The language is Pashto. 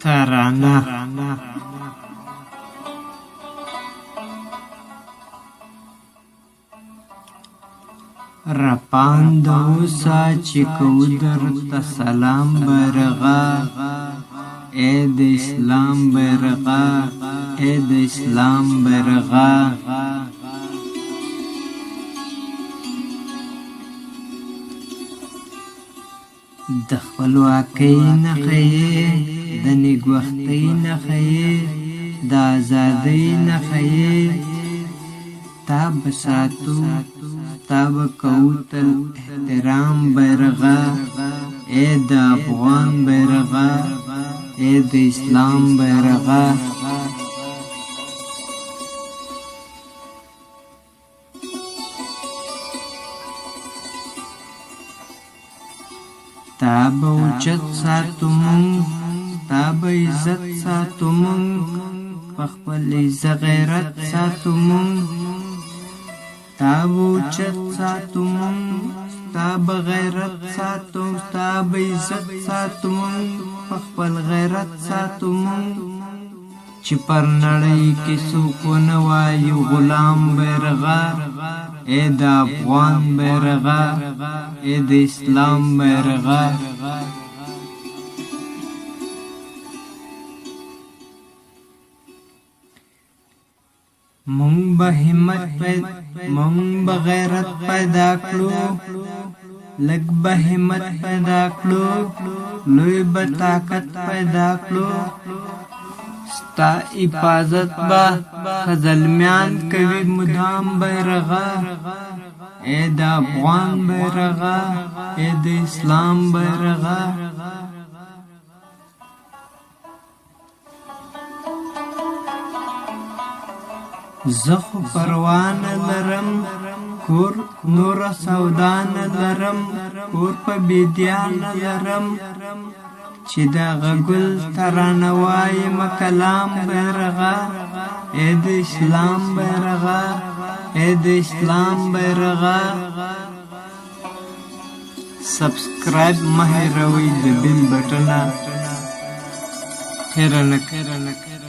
ترانه. رپاند اوسه چې کوو درته سلام بیرغه، ای د اسلام بیرغه، ای د اسلام بیرغه. د خپلواکۍ نښه یې، د نېکبختۍ نښه یې، د ازادۍ نښه یې. تا به ساتو، ستا به کوو تل احترام بیرغه، ای د افغان بیرغه، ای د اسلام بیرغه. تا به اوچت ساتو مونږ، تا به عزت ساتو مونږ، په خپل غیرت ساتو مونږ. تا به اوچت ساتو مونږ، تا به غیرت ساتو، تا به عزت ساتو مونږ، په خپل غیرت ساتو مونږ. چې پر نړۍ کې څوک ونه وایي غلام بیرغه، ای د افغان بیرغه، ای د اسلام بیرغه. مونږ به همت مونږ به غیرت پیدا کړو، لږ به همت پیدا کړو، لوی به طاقت پیدا کړو. ستا حفاظت به ښه زلمیان کوي مدام بیرغه، ای د افغان بیرغه، ای د اسلام بیرغه. زه خو پروا نه لرم، کور نوره سودا نه لرم، کور په بیدیا نه لرم، چې دغه ګل ترانه وایمه کلام بیرغه، ای د اسلام بیرغه، ای د اسلام بیرغه. سبسکرایب مه هېروئ، د بیل بټنه هېره نه کړئ.